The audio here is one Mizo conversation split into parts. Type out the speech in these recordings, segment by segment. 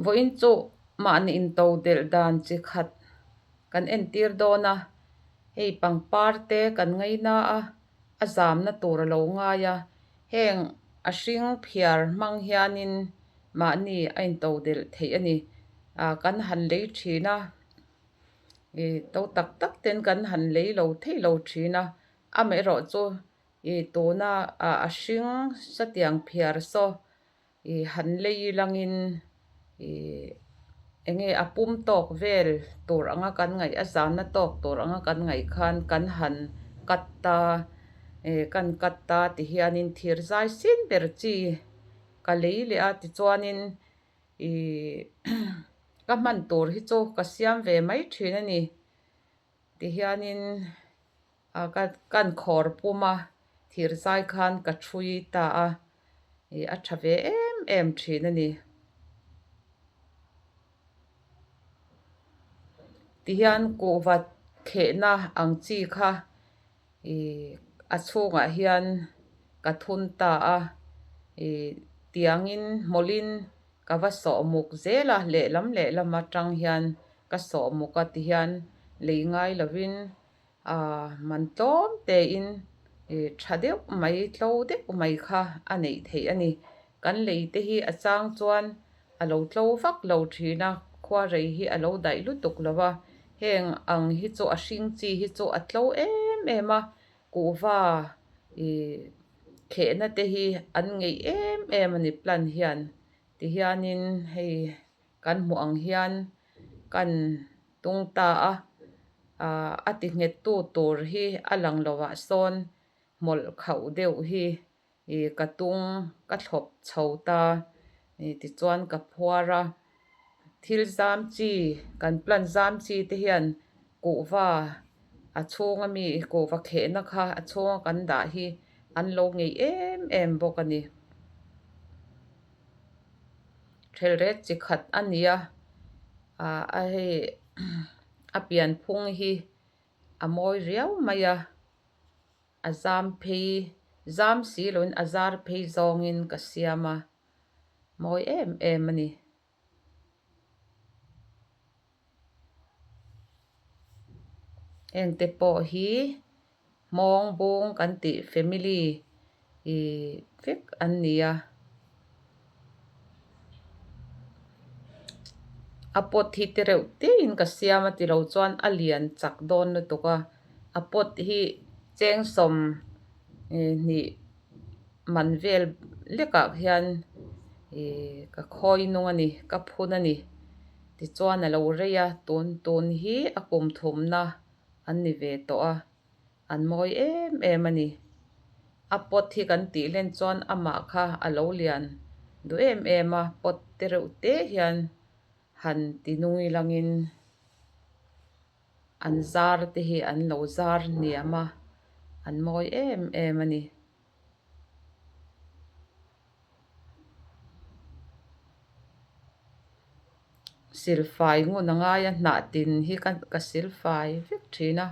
Vawiin chu mahni into delh dan chi khat kan entir dawn a, hei pangpar te kan ngaina a, a zamna tur a lo ngai a, heng a hring phiar hmang hianin mahni a into delh theih a ni. Ah kan han lei thin a, ih to tak tak ten kan han lei lo thei lo thin a, amaherawhchu ih tuna ah a hring satiang phiar saw ih han lei langin ih eng nge a pum tawk vel tur anga kan ngaih a zana tawk tur anga kan ngaih khan kan han cut a ih kan cut a ti hianin thir zai sin ber chi ka lei leh a tichuanin ih ka hman tur hi chu ka siam ve mai thin a ni tihianin. Ah ka kan khawr pum a thir zai khan ka thui ta a ih a tha ve em em thin a ni. Tihian kuhva khehna ang chi kha ih a chhungah hian ka thun ta a ih tiangin hmawlhin ka va sawh muk zel a lehlam lehlam atang hian ka sawh muk a tihian lei ngai lovin. Aaa man tlawm tein ih tha deuh mai tlo deuh mai kha a neih theih a ni. Kan lei te hi a chang chuan a lo tlo vak lo thin a, khuarei hi a lo daih lutuk lo va, heng ang hi chu a hring chi hi chu a tlo em em a, kuhva ih khehna te hi an ngeih em em a ni plant hian tihianin hei. Kan hmuh ang hian kan tung ta a, aah a ti nghet tu tur hi a lang lo ah sawn hmawlh khauh deuh hi ih ka tung ka thlawp chho ta ih tichuan ka phuar a, thil zam chi kan plant zam chi te hian kuhva a chhung ami kuhva khehna kha a chhunga kan dah hi an lo ngeih em em bawk a ni. Thelret chi khat a ni a ah a hei a pianphung hi a mawi riau mai a a zam phei zam si loin a zar phei zawngin ka siam a mawi em em a ni. Hengte pawh hi hmawng bung kan tih family ih vek an ni a. A pot hi te reuh tein ka siam a tilo chuan a lian chak dawn lutuk a a pot hi cheng sawm ih hnih man vel lekah hian ih ka khawi nung a ni ka phun a ni tichuan a lo rei a tun tun hi a kum thumna an ni ve tawh a an mawi em em a ni a pot hi kan tih len chuan amah kha a lo lian duh em em a pot te reuh te hian han ti nung ilangin an zar te hi an lo zar hniam a an mawi em em a ni. Silfai ngun a ngai a hnah tin hi ka silfai vek thin a.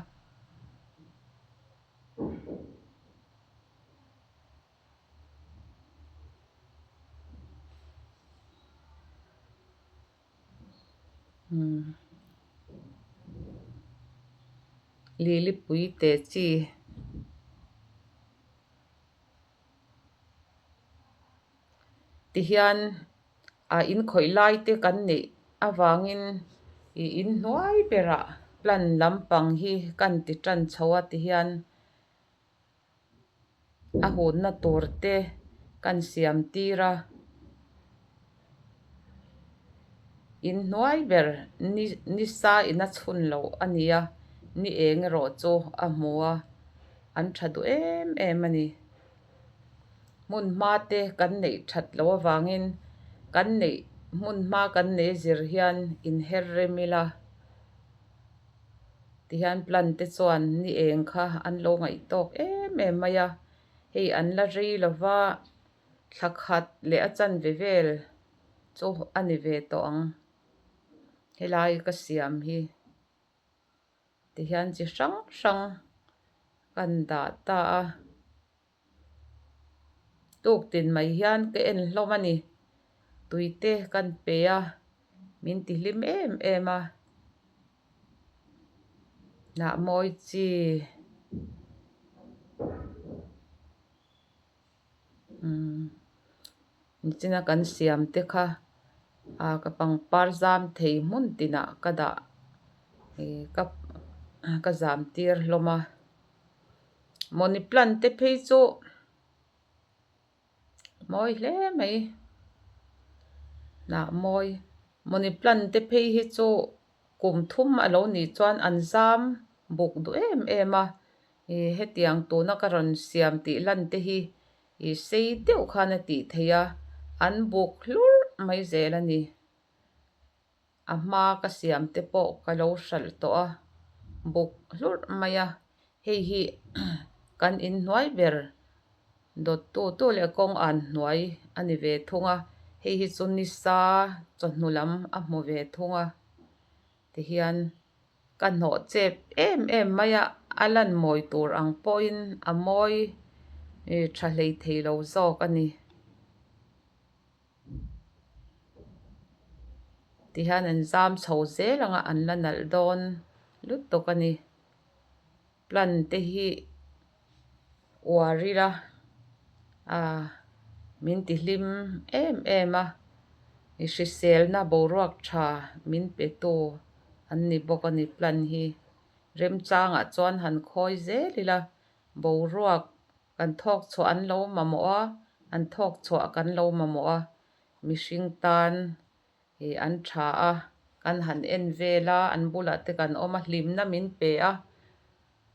Lili pui te chi. Tihian ah in khawih lai te kan neih avangin ih inhnuai berah plant lampang hi kan ti tan chho a tihian a hunna tur te kan siam tir a inhnuai ber ni nisa in a chhun loh a ni a ni eng erawh chu a hmu a an tha duh em em a ni hmun hma te kan neih that loh avangin kan neih hmun hma kan nei zir hian inher rem ila. Tihian plant te chuan ni eng kha an lo ngaih tawk em em mai a, hei an la rei lova thla khat leh a chanve vel chu a ni ve tawh ang helai ka siam hi tihian chi hrang hrang kan dah ta a. Tuk tin mai hian ka en hlawm a ni. Tui te kan pe a. Min ti hlim em em a. Hnah mawi chi. Umm nichina kan siam te kha ah ka pangpar zam thei hmun tinah ka dah ih ka ka zam tir hlawm a money plant te phei chu mawi hle mai hnah mawi money plant te phei hi chu kum thum a lo nih chuan an zam buk duh em em a. Ih hetiang tuna ka rawn siam tih lan te hi ih sei deuh khan a tih theih a, an buk hlurh mai zel a ni. A hma ka siam te pawh ka lo hralh tawh a, buk hlurh mai a. Hei hi kan inhnuai ber dawt tu tu leh kawng an hnuai a ni ve thung a, hei hi chu nisa chawhnu lam a hmu ve thung a tihian. Ka hnawh chep em em mai a, a lan mawi tur ang pawhin a mawi tha hlei thei lo zawk a ni. Tihian an zam chho zel ang a, an la nalh dawn lutuk a ni. Plant te hi uar ila ah min ti hlim em em a i hriselna boruak tha min pe tu an ni bawk a ni plant hi remchangah chuan han khawi zel ila boruak kan thawk chhuah an lo mamawh a an thawk chhuah kan lo mamawh a mihring tan ih an tha a kan han en vel a an bulah te kan awm a hlimna min pe a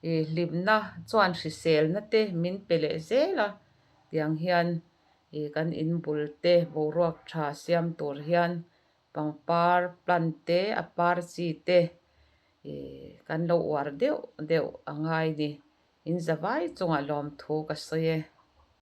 ih hlimna chuan hriselna te min pe leh zel a tiang hian ih kan in bul te boruak tha siam tur hian pangpar plant te a par chi te ih kan lo uar deuh deuh a ngai ni in zavai chungah lawmthu ka sawi e.